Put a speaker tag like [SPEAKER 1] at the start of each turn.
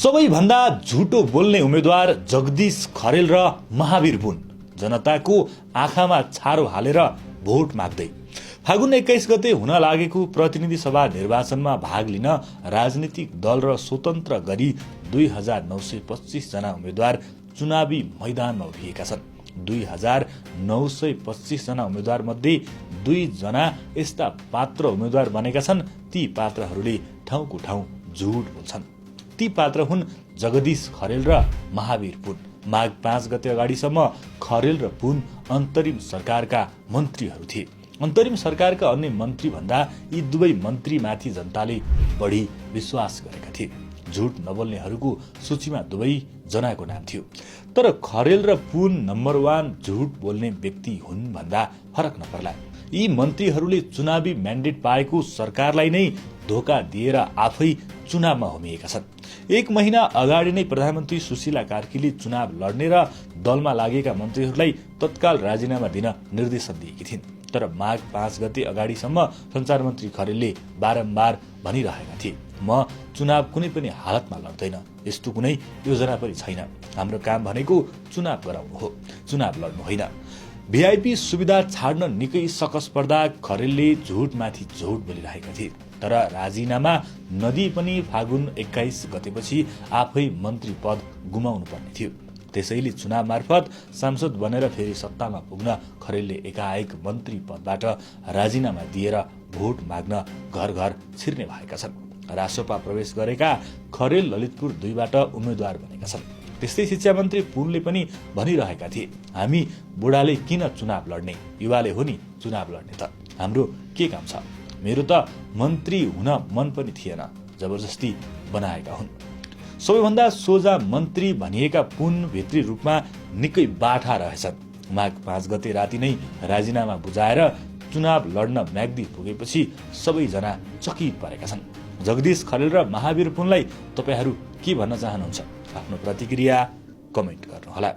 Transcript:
[SPEAKER 1] सबैभन्दा झुटो बोल्ने उम्मेद्वार जगदीश खरेल र महावीर पुन जनताको आँखामा छारो हालेर भोट माग्दै। फागुन 21 गते हुन लागेको प्रतिनिधि सभा निर्वाचनमा भाग लिन राजनीतिक दल र स्वतन्त्र गरी 2925 जना उम्मेद्वार चुनावी मैदानमा उभिएका छन्। 2925 जना उम्मेद्वार मध्ये 2 जना यस्ता पात्र उम्मेद्वार बनेका छन्। ती पात्रहरूले ठाउँको ठाउँ झुट बोल्छन्। ती पात्र हुन् जगदीश खरेल र महावीर पुन। माघ 5 गते अगाडिसम्म खरेल र पुन अन्तरिम सरकारका मन्त्रीहरू थिए। अन्तरिम सरकारका अन्य मन्त्री भन्दा यी दुवै मन्त्रीमाथि जनताले बढी विश्वास गरेका थिए। झुट नबोल्नेहरूको सूचीमा दुवै जनाको नाम थियो। तर खरेल र पुन नम्बर 1 झुट बोल्ने व्यक्ति हुन् भन्दा फरक नपर्ला। यी मन्त्रीहरूले चुनावी म्यान्डेट पाएको सरकारलाई नै धोका दिएर आफै चुनावमा होमिएका छन्। 1 महिना अगाडि नै प्रधानमन्त्री सुशीला कार्कीले चुनाव लड्ने र दलमा लागेका मन्त्रीहरूलाई तत्काल राजीनामा दिन निर्देशन दिएकी थिइन्। तर माघ 5 गते अगाडिसम्म सञ्चार मन्त्री खरेलले बारम्बार भनिरहेका थिए, म चुनाव कुनै पनि हालतमा लड्दैन, यस्तो कुनै योजना पनि छैन। हाम्रो काम भनेको चुनाव गराउनु हो, चुनाव लड्नु होइन। भिआइपी सुविधा छाड्न निकै सकस पर्दा खरेलले झुटमाथि झुट बोलिरहेका थिए। तर राजीनामा नदिए पनि फागुन 21 गतेपछि आफै मन्त्री पद गुमाउनु पर्ने थियो। त्यसैले चुनाव मार्फत सांसद बनेर फेरि सत्तामा पुग्न खरेलले एकाएक मन्त्री पदबाट राजीनामा दिएर भोट माग्न घर घर छिर्ने भएका छन्। रासोपा प्रवेश गरेका खरेल ललितपुर 2 बाट उम्मेद्वार बनेका छन्। त्यस्तै शिक्षा मन्त्री पुनले पनि भनिरहेका थिए, हामी बुढाले किन चुनाव लड्ने, युवाले हो नि चुनाव लड्ने त, हाम्रो के काम छ। मेरो त मन्त्री हुन मन पनि थिएन, जबरजस्ती बनाएका हुन्। सबैभन्दा सोझा मन्त्री भनिएका पुन भित्री रूपमा निकै बाठा रहेछन्। माघ 5 गते राति नै राजीनामा बुझाएर चुनाव लड्न म्याग्दी पुगेपछि सबैजना चकित परेका छन्। जगदीश खरेल र महावीर पुनलाई तपाईहरू के भन्न चाहनुहुन्छ? आफ्नो प्रतिक्रिया कमेन्ट गर्नुहोला।